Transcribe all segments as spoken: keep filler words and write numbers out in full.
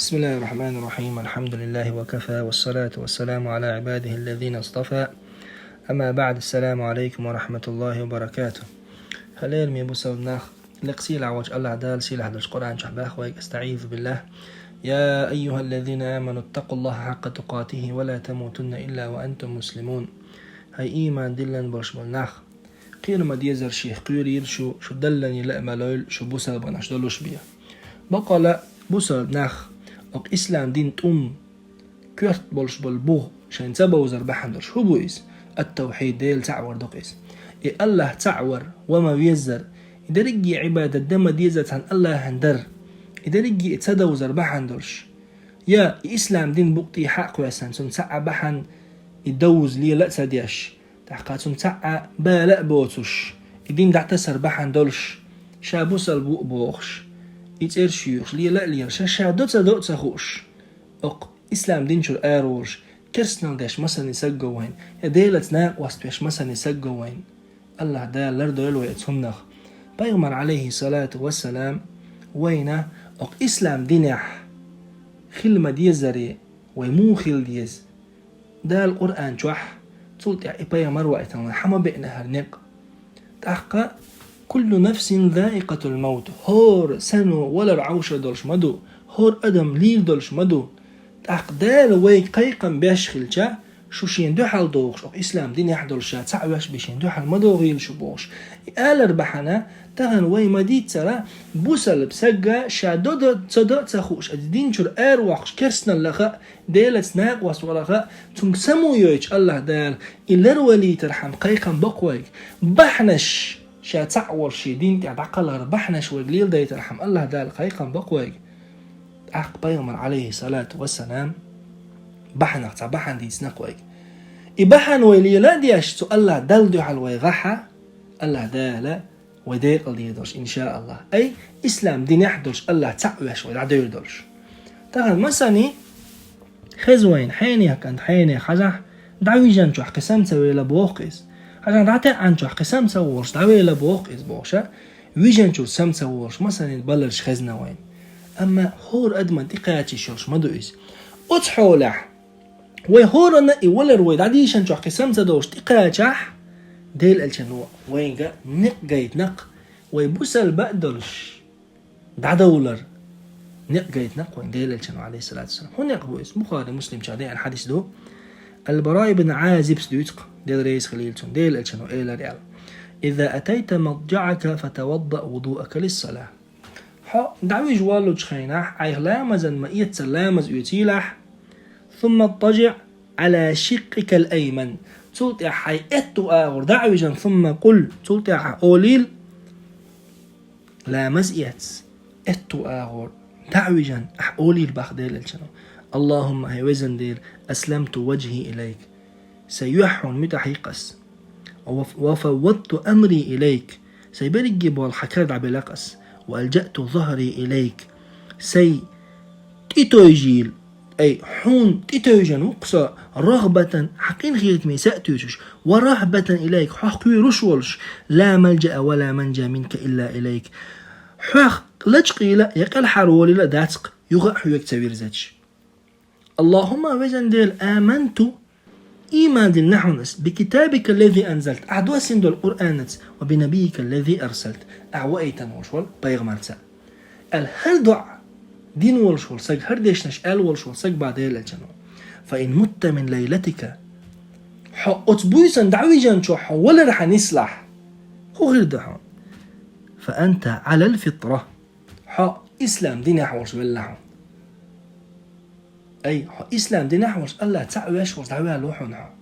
بسم الله الرحمن الرحيم. الحمد لله وكفى، والصلاة والسلام على عباده الذين اصطفى. أما بعد، السلام عليكم ورحمة الله وبركاته. Хьалера, мел бусалба нах, лекха сийлахь волчу АллахӀ Дала сийлахь долчу Къуръан чохь боху вайга: أستعيذ بالله. يا أيها الذين آمنوا اتقوا الله حق تقاته ولا تموتن إلا وأنتم مسلمون. ХӀай ийман диллина болуш болу нах, кхера ма дезара шех кхоьрийла шу, шу Далла лайна лаа ма лойла, шу бусалбанаш долуш бен. Бакъала, бусалба нах, окху ислам дин тӀум коьрта болуш болу бух шайна ца бовзар бахьана долуш хӀун бу иза? Ат-тавхьид, Дела цхьаъ вар ду-кх иза. И АллахӀ цхьаъ вар, ва ма веззар, и дерриге Ӏибадат дан ма деззара цхьана АллахӀана дар, и дерриге и ца довзар бахьана долуш. Я и ислам дин букъ тӀе хьа а кхоьссина, цунна цхьа а бахьана и довза лела а ца деш, тӀаккха цунна цхьа а бала а боцуш, и дин дӀатасар бахьана долуш, ша бусалба ву а бохуш, и цӀераш юьйхуш, лела а лелаш, ша до ца до а ца хууш, окху ислам дин чуьра ара волуш, керстанал деш масане сагго вайна, я Делаца накъост веш масане сагго вайна. АллахӀ Дала лардойла вай оцу хӀуманах. Пайхамар, Ӏалайхиссалату вассалам, вайна окху ислам динехь хила ма дезаре, вай муха хила деза? Дала Къуръан чохь, цул тӀаьхьа и пайхамар ваийтина вайна хьан ма беъна хӀара некъ. ТӀаккха: «Куллу нафсин заикъатул маут». ХӀора санна валар Ӏовшар долуш ма ду, хӀора адам лийр долуш ма ду. ТӀаккха Дала вайга кхайкхам беш хилча, шу шен дуьхьал дохуш, окху ислам динехь долуш ша цхьаъ веш бен шен дуьхьал ма догӀийла шу бохуш. И алар бахьана, тахана вай ма дийццара, бусалба сагга ша до до ца до ца хууш, оцу дин чуьра ара воккхуш, керстанал лаха а, Делаца накъост валаха а, цуьнга саму йойтуш АллахӀ Дала, и ларвалийтархьама кхайкхам бо-кх вайга. Бахьанаш, ша цхьаъ волуш шен дин тӀехь дӀакхалхар бахьанаш вайга леладайтархьама АллахӀ Дала кхайкхам бо-кх вайга. ТӀаккха пайхамар, Ӏалайхиссалату вассалам, бахьанах цхьа бахьана дийцина-кх вайга. И бахьана вай лела а деш, цу АллахӀ Далла дуьхьал вай гӀахь а, АллахӀ Дала вай декъала дийр долуш, иншааллахӀ. Ай, ислам динехь долуш, АллахӀ цхьаъ веш вай дӀадевр долуш. Тахана масане хеза вайна, хьенех кӀант хьенех хьажахь, дӀавижначохь кхин сам ца вела боху-кх иза. Хьажахь, дӀатаьӀначохь кхин сам ца волуш, дӀавела боху-кх иза бохуша, вижначуьра сам ца волуш, масане баларш хезна вайна. Амма хӀора адаман тӀекхачийш йолуш ма ду иза. Оцу хьолехь, вай хӀоранна и валар вай дӀадийшанчохь кхин сам ца долуш тӀекхачахь, Делан Элчано вайга некъ гайтина-кх, вай бусалба а долуш, дӀадовлар некъ гайтина-кх вайна Делан Элчано, Ӏалайхиссалату вассалам. ХӀун некъ бу иза? Бухари, Муслим чохь деана хьадис ду. Аль-Бараъ ибн Ӏазибс дуьйцу-кх, Дела реза хилийла цунна, Делан Элчано элира аьлла: «Иза атайта мадджаӀака фатаваддаъ вудуъака лиссалаъ». Хьо дӀавижа воллучу хенахь, айхьа ламазан ма-эццара ламаз оьцийла ахь, «сумма иттаджиӀ Ӏала шиккъикал айман». Цул тӀаьхьа хьайн аьтту агӀор дӀа а вижина, «сумма къул», цул тӀаьхьа олийла: «Ламаз эцна, аьтту агӀор дӀа а вижина, ахь олийла», боху Делан Элчано: «АллахӀумма, хӀай везан Дела, асламту ваджхӀи илайк». Сайн юьхь хьуна муьтӀахь йи-кх ас. «Ва ф-, ва фаввадту амри илайк». Сайн берриге болу хьан кара дӀабелла-кх ас. «Ва алджаъту захӀри илайк». Сайн тӀетевжийла, ай, хьуна тӀетевжина ву-кх со, рагӀбатан, хьан къинхетаме са а туьйсуш, ва рахӀбатан илайк, хьох кхоьруш волуш, ла малджаъа ва ла манджа минка илла илайк. Хьох лачкъийла я кӀелхьарволийла дац-кх, юха а хьоьга ца вирзича. «АллахӀумма, везан Дела, аманту», ийман диллина хьуна ас, «би китабика ллази анзалт», ахь доссийна долу Къуръанаца, «ва би набийика ллази арсалт», ахь ваийтина волуш волу пайхамарца, аьлла, хӀара доӀа дина волуш волу саг, хӀара дешнаш аьлла волуш волу саг боху Делан Элчано: «Фа ин мутта мин лайлатика», хьо оцу буьйсанна дӀавижначохь хьо валар хьан нислахь, хӀун хир ду хьуна? «Фа анта Ӏалал фитра», хьо ислам динехь волуш велла хьуна. Ай, хьо ислам динехь волуш, АллахӀ цхьаъ веш волуш дӀаваьлла ву хьуна хьо,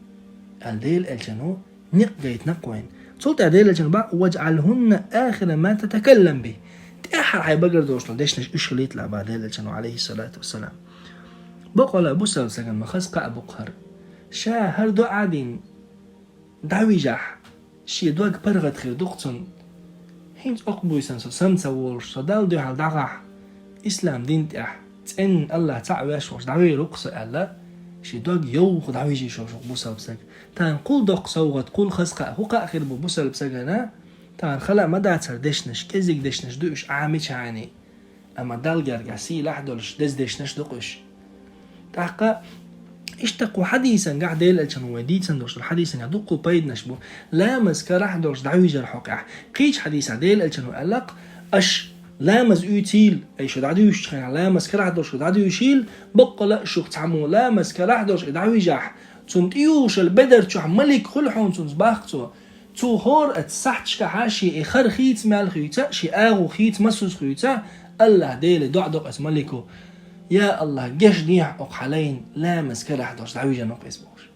аьлла, Делан Элчано некъ гайтина-кх вайна. Цул тӀаьхьа Делан Элчано боху: «ВаджъалхӀунна ахира ма татакаллам бихӀ». ТӀаьххьара хьайн багара долуш долу дешнаш уьш хилийталахь боху Делан Элчано, Ӏалайхиссалату вассалам. Бакъала, бусалба сагана ма хаза кхаъ бу-кх хӀара. Ша хӀара доӀа дина дӀавижахь, шен дог паргӀат хир ду-кх цунна. ХӀинца окху буьйсанна со сам ца волуш, со Далла дуьхьал дӀагӀахь, ислам дин тӀехь, цӀенна АллахӀ цхьаъ веш волуш дӀавер ву-кх со аьлла, шен дог йовха дӀавижийш волуш ву-кх бусалба саг. Тахана кхул доккха совгӀат, кхул хаза кхаъ, хӀун кхаъ хир бу бусалба сагана? Тахана хала а ма дац хӀара дешнаш, кӀезиг дешнаш ду уьш Ӏамичхьана. Амма Далла гергахь сийлахь долуш деза дешнаш ду-кх уьш. ТӀаккха иштта кху хьадисангахь, Делан Элчано вай дийцина долуш долу хьадисангахь дуккха пайданаш бу. Ламаз карахь долуш дӀавижар хьокъехь. Кхечу хьадисехь Делан Элчано аьлла-кх: «Аш ламаз уьйцийла, ай шу дӀадуьйшучу хенахь, ламаз карахь долуш шу дӀадуьйшийла, баккъала а шух цхьаммо ламаз карахь долуш и дӀавижахь, цунна тӀеюхуш йолу бедар чохь малик хуьлу хьуна цунца», бах цо. Цо хӀора а сахьташкахьа шен и хар хийца мел хуьйцу, шен агӀо хийца массаза хуьйцу, АллахӀ Деле доӀа до-кх оцу малико: «Я АллахӀ, гечдехьа оцу хьан лайна, ламаз карахь долуш дӀавижина ву-кх иза», бохуш.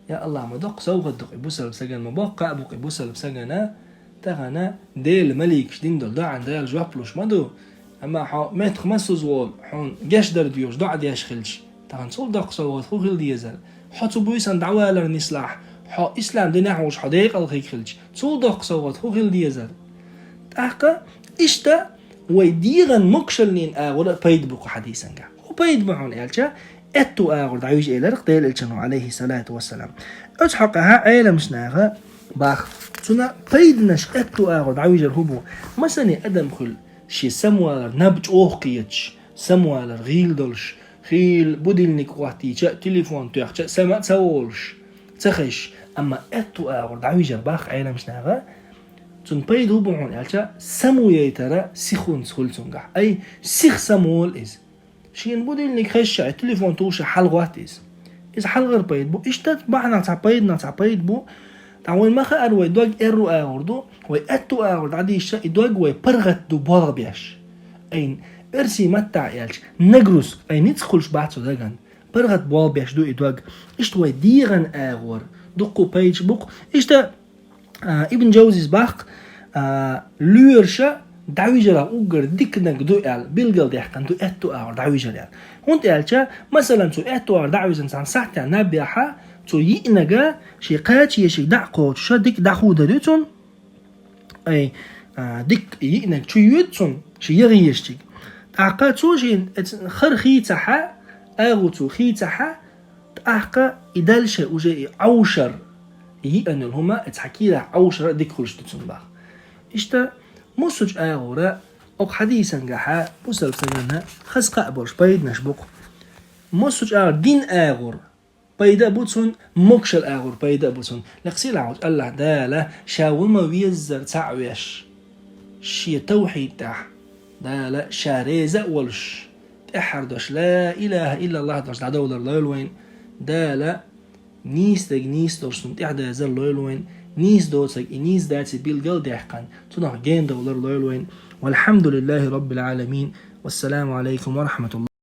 Я АллахӀ, ма доккха совгӀат ду-кх и бусалба стагана, ма боккха а бу-кх и бусалба стагана, тахана Делан маликаша дина долу доӀана Дала жоп луш ма ду, амма хьо меттах массаза волу, хьуна гечдар доьхуш доӀа деш хилча, тахана цул доккха совгӀат хӀун хила дезара? Хьо цу буьйсанна дӀавалар нислахь, хьо ислам динехь волуш хьо декъала хиг хилча, цул доккха совгӀат хӀун хила дезара? ТӀаккха иштта вай дегӀан могушаллин агӀор а пайда бу кху хьадисангахь. ХӀун пайда бу хьуна аьлча, аьтту агӀор дӀавижа элира-кх Делан Элчано, Ӏалайхи салату вассалам. Оцу хьокъехь Ӏеламчу наха бах, цуьнан пайданаш аьтту агӀор дӀавижар хӀун бу? Масане адам хуьлу шен самавалар наб чӀогӀа кхеташ, самавалар гӀийла долуш, хийла будильник хӀоттийча а, телефон тоьхча а сама а ца волуш, ца хезаш, амма аьтту агӀор дӀавижар бах Ӏеламчу наха. Цуьнан пайда хӀун бу хьуна аьлча, само яйтара сихонца хуьлу цуьнгахь. Ай, сиха самаволу иза. Шена будильник хезча а, телефон тухуш а хьалагӀотту иза. Иза хьалхара пайда бу. Иштта бахьанах цхьа пайданах цхьа пайда бу. Ткъа вайн ма хаара, вай дог аьрру агӀор ду, вай аьтту агӀор дӀадийшча, и дог вай паргӀат ду болх беш. Ай, оьрсийн маттахь аьлча, нагрузка, ай, ницкъ хуьлуш бац цу дагана. ПаргӀат болх беш ду и дог. Иштта вай дегӀан агӀор дуккха пайдаш бу-кх. Иштта, а, Ибн Джаузис бах, а, лоьраша дӀавижарах уггар диканиг ду аьлла, билгалдаьккхина ду аьтту агӀор дӀавижар аьлла. ХӀунда аьлча, масалан, цо аьтту агӀор дӀа а вижина цхьана сахьтехь наб яхь, цо йиъниг шен кхача ешиг дӀа а кхочуш, дика дӀахудар ю цунна. Ай, а, дика йиъниг чу йоьду цунна, шен ягӀ ешчиг. ТӀаккха цо шен эцу хар хийцахь, агӀо цо хийцахь, тӀаккха и дальше уже и Ӏовшар, и йиъна йолу хӀума, и цхьа кийрахь Ӏовшар а дика хуьлуш ду цунна бах. Иштта, массочу агӀора, оцу хьадисангахьа, бусалба стагана хаза кхаъ болуш пайданаш бу-кх. Массочу агӀор дин агӀор пайда а бу цунна, могушалла агӀор пайда а бу цунна. Лекха сийлахь волчу АллахӀ Дала ша ва ма веззара цхьаъ веш, шен тавхьид тӀехь Дала ша реза а волуш, тӀаьххьара дош ла илаха иллаллахӀ дош дӀадовлар лойла вайна. Дала нийса дерг нийса долуш цунна тӀаьхьадазар лойла вайна. Нийса доцург и нийса даций билгал а даьккхина, цунах гена довлар лойла вайна. Валхьамдулиллахи Раббил Ӏаламин. Вассаламу Ӏалайкум ва рахьматуллахӀ.